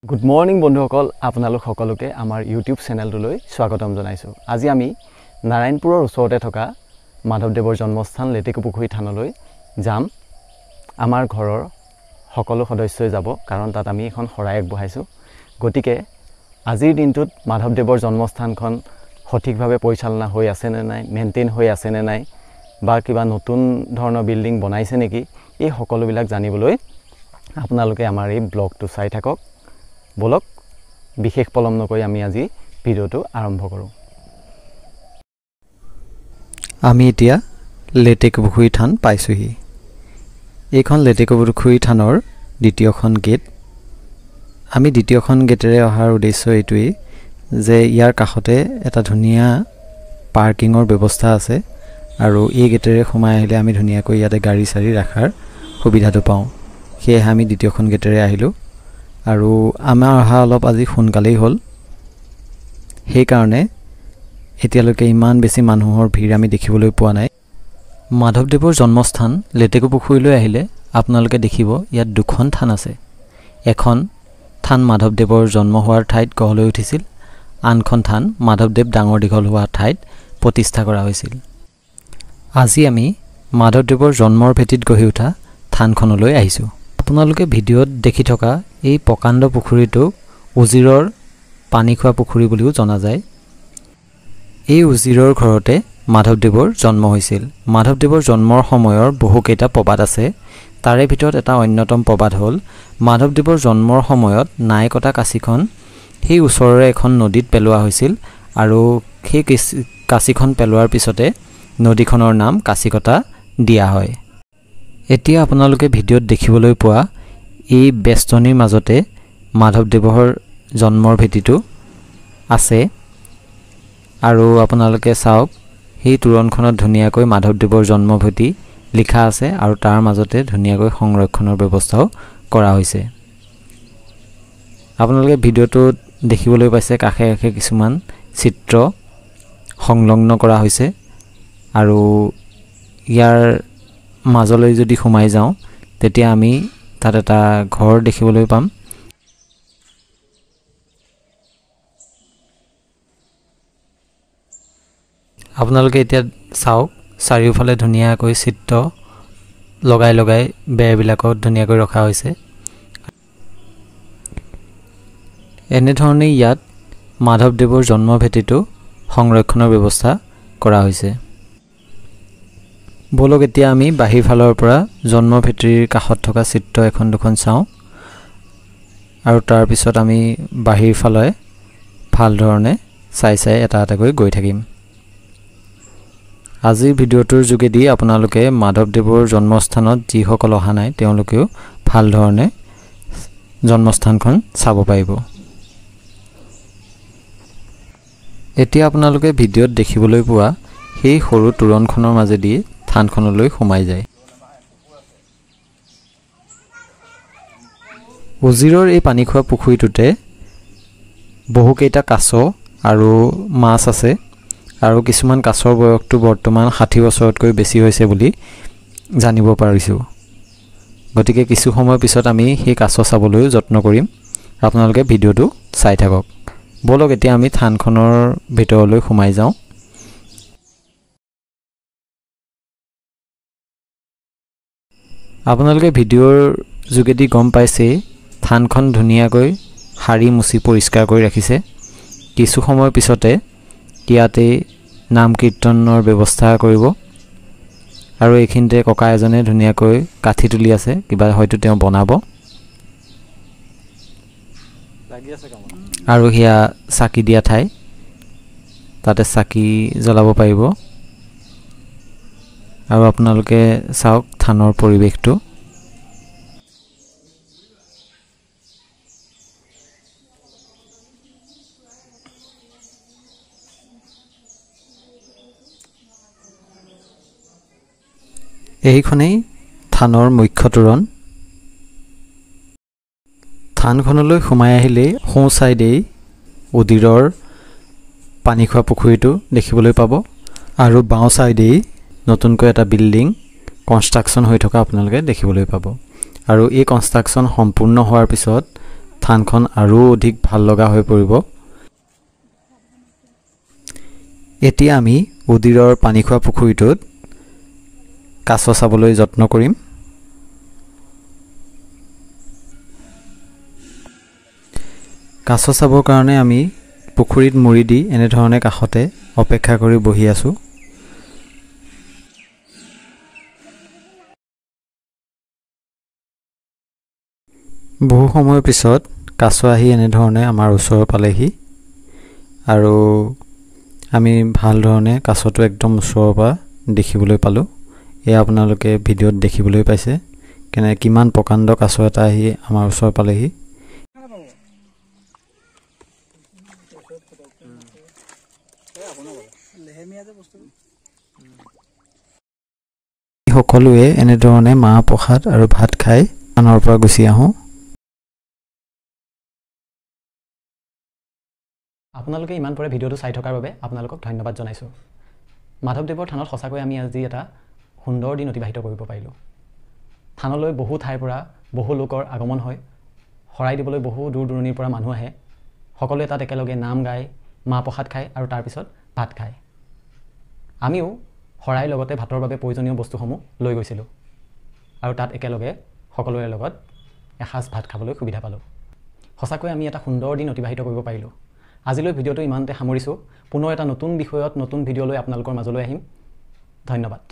Good morning বন্ধুসকল, আপোনালোক সকলোকে আমাৰ ইউটিউব চেনেলটোলৈ স্বাগতম জনাইছোঁ। আজি আমি নাৰায়ণপুৰৰ ওচৰতে থকা মাধৱদেৱৰ জন্মস্থান লেটেকুপুখুৰী থানলৈ যাম। আমাৰ ঘৰৰ সকলো সদস্যই যাব, কাৰণ তাত আমি এখন শৰাই আগবঢ়াইছোঁ। গতিকে আজিৰ দিনটোত মাধৱদেৱৰ জন্মস্থানখন সঠিকভাৱে পৰিচালনা হৈ আছেনে নাই, মেইনটেইন হৈ আছেনে নাই, বা কিবা নতুন ধৰণৰ বিল্ডিং বনাইছে নেকি, এই সকলোবিলাক জানিবলৈ আপোনালোকে আমাৰ এই ব্লগটো চাই থাকক। বলক, বিশেষ পলম নকৰি আমি আজি ভিডিঅ'টো আৰম্ভ কৰোঁ। আমি এতিয়া লেটেকুপুখুৰী থান পাইছোঁহি। এইখন লেটেকুপুখুৰী থানৰ দ্বিতীয়খন গেট। আমি দ্বিতীয়খন গেটেৰে অহাৰ উদ্দেশ্য এইটোৱেই যে ইয়াৰ কাষতে এটা ধুনীয়া পাৰ্কিঙৰ ব্যৱস্থা আছে আৰু এই গেটেৰে সোমাই আহিলে আমি ধুনীয়াকৈ ইয়াতে গাড়ী চাড়ী ৰখাৰ সুবিধাটো পাওঁ। সেয়েহে আমি দ্বিতীয়খন গেটেৰে আহিলোঁ আৰু আমাৰ অহা অলপ আজি সোনকালেই হ'ল, সেইকাৰণে এতিয়ালৈকে ইমান বেছি মানুহৰ ভিৰ আমি দেখিবলৈ পোৱা নাই। মাধৱদেৱৰ জন্মস্থান লেটেকুপুখুৰীলৈ আহিলে আপোনালোকে দেখিব ইয়াত দুখন থান আছে। এখন থান মাধৱদেৱৰ জন্ম হোৱাৰ ঠাইত গঢ় লৈ উঠিছিল, আনখন থান মাধৱদেৱ ডাঙৰ দীঘল হোৱা ঠাইত প্ৰতিষ্ঠা কৰা হৈছিল। আজি আমি মাধৱদেৱৰ জন্মৰ ভেটিত গঢ়ি উঠা থানখনলৈ আহিছোঁ। আপোনালোকে ভিডিঅ'ত দেখি থকা এই প্ৰকাণ্ড পুখুৰীটোক উজিৰৰ পানী খোৱা পুখুৰী বুলিও জনা যায়। এই উজিৰৰ ঘৰতে মাধৱদেৱৰ জন্ম হৈছিল। মাধৱদেৱৰ জন্মৰ সময়ৰ বহুকেইটা প্ৰবাদ আছে। তাৰে ভিতৰত এটা অন্যতম প্ৰবাদ হ'ল মাধৱদেৱৰ জন্মৰ সময়ত নাই কটা কাঁচিখন সেই ওচৰৰে এখন নদীত পেলোৱা হৈছিল আৰু সেই কাঁচিখন পেলোৱাৰ পিছতে নদীখনৰ নাম কাঁচিকটা দিয়া হয়। এতিয়া আপোনালোকে ভিডিঅ'ত দেখিবলৈ পোৱা এই বেষ্টনীৰ মাজতে মাধৱদেৱৰ জন্মৰ ভেটিটো আছে আৰু আপোনালোকে চাওক সেই তোৰণখনত ধুনীয়াকৈ মাধৱদেৱৰ জন্মভেটি লিখা আছে আৰু তাৰ মাজতে ধুনীয়াকৈ সংৰক্ষণৰ ব্যৱস্থাও কৰা হৈছে। আপোনালোকে ভিডিঅ'টোত দেখিবলৈ পাইছে কাষে কাষে কিছুমান চিত্ৰ সংলগ্ন কৰা হৈছে আৰু ইয়াৰ মাজলৈ যদি সোমাই যাওঁ তেতিয়া আমি তাত এটা ঘৰ দেখিবলৈ পাম। আপোনালোকে এতিয়া চাওক চাৰিওফালে ধুনীয়াকৈ চিত্ৰ লগাই লগাই বেৰবিলাকত ধুনীয়াকৈ ৰখা হৈছে। এনেধৰণে ইয়াত মাধৱদেৱৰ জন্মভেটিটো সংৰক্ষণৰ ব্যৱস্থা কৰা হৈছে। ব'লক এতিয়া আমি বাহিৰ ফালৰ পৰা জন্মভেটিৰ কাষত থকা চিত্ৰ এখন দুখন চাওঁ আৰু তাৰপিছত আমি বাহিৰ ফালে ভাল ধৰণে চাই চাই এটা এটাকৈ গৈ থাকিম। আজিৰ ভিডিঅ'টোৰ যোগেদি আপোনালোকে মাধৱদেৱৰ জন্মস্থানত যিসকল অহা নাই তেওঁলোকেও ভাল ধৰণে জন্মস্থানখন চাব পাৰিব। এতিয়া আপোনালোকে ভিডিঅ'ত দেখিবলৈ পোৱা সেই সৰু তোৰণখনৰ মাজেদি থানখনলৈ সোমাই যায়। উজিৰৰ এই পানী খোৱা পুখুৰীটোতে বহুকেইটা কাছ আৰু মাছ আছে আৰু কিছুমান কাছৰ বয়সটো বৰ্তমান 60 বছৰতকৈ বেছি হৈছে বুলি জানিব পাৰিছোঁ। গতিকে কিছু সময়ৰ পিছত আমি সেই কাছ চাবলৈও যত্ন কৰিম। আপোনালোকে ভিডিঅ'টো চাই থাকক। ব'লক এতিয়া আমি থানখনৰ ভিতৰলৈ সোমাই যাওঁ। আপোনালোকে ভিডিঅ'ৰ যোগেদি গম পাইছেই থানখন ধুনীয়াকৈ সাৰি মুচি পৰিষ্কাৰ কৰি ৰাখিছে। কিছু সময়ৰ পিছতে ইয়াতেই নাম কীৰ্তনৰ ব্যৱস্থা কৰিব আৰু এইখিনিতে ককা এজনে ধুনীয়াকৈ কাঠি তুলি আছে, কিবা হয়তো তেওঁ বনাব আৰু সেয়া চাকি দিয়া ঠাই, তাতে চাকি জ্বলাব পাৰিব। আৰু আপোনালোকে চাওক থানৰ পৰিৱেশটো। এইখনেই থানৰ মুখ্য তোৰণ। থানখনলৈ সোমাই আহিলেই সোঁ চাইডেই উদিৰৰ পানী খোৱা পুখুৰীটো দেখিবলৈ পাব আৰু বাওঁ চাইডেই নতুনকৈ এটা বিল্ডিং কনষ্ট্ৰাকশ্যন হৈ থকা আপোনালোকে দেখিবলৈ পাব। আৰু এই কনষ্ট্ৰাকশ্যন সম্পূৰ্ণ হোৱাৰ পিছত থানখন আৰু অধিক ভাল লগা হৈ পৰিব। এতিয়া আমি উদিৰৰ পানী খোৱা পুখুৰীটোত কাছ চাবলৈ যত্ন কৰিম। কাছ চাবৰ কাৰণে আমি পুখুৰীত মূৰি দি এনেধৰণে কাষতে অপেক্ষা কৰি বহি আছোঁ। বহু সময়ৰ পিছত কাছ আহি এনেধৰণে আমাৰ ওচৰ পালেহি আৰু আমি ভাল ধৰণে কাছটো একদম ওচৰৰ পৰা দেখিবলৈ পালোঁ। এয়া আপোনালোকে ভিডিঅ'ত দেখিবলৈ পাইছে কেনে কিমান প্ৰকাণ্ড কাছ এটা আহি আমাৰ ওচৰ পালেহি। সকলোৱে এনেধৰণে মাহ প্ৰসাদ আৰু ভাত খাই থানৰ পৰা গুচি আহোঁ। আপোনালোকে ইমান পৰে ভিডিঅ'টো চাই থকাৰ বাবে আপোনালোকক ধন্যবাদ জনাইছোঁ। মাধৱদেৱৰ থানত সঁচাকৈ আমি আজি এটা সুন্দৰ দিন অতিবাহিত কৰিব পাৰিলোঁ। থানলৈ বহু ঠাইৰ পৰা বহু লোকৰ আগমন হয়। শৰাই দিবলৈ বহু দূৰ দূৰণিৰ পৰা মানুহ আহে। সকলোৱে তাত একেলগে নাম গায়, মাহ প্ৰসাদ খায় আৰু তাৰপিছত ভাত খায়। আমিও শৰাইৰ লগতে ভাতৰ বাবে প্ৰয়োজনীয় বস্তুসমূহ লৈ গৈছিলোঁ আৰু তাত একেলগে সকলোৰে লগত এসাঁজ ভাত খাবলৈ সুবিধা পালোঁ। সঁচাকৈ আমি এটা সুন্দৰ দিন অতিবাহিত কৰিব পাৰিলোঁ। আজিলৈ ভিডিঅ'টো ইমানতে সামৰিছোঁ। পুনৰ এটা নতুন বিষয়ত নতুন ভিডিঅ'লৈ আপোনালোকৰ মাজলৈ আহিম। ধন্যবাদ।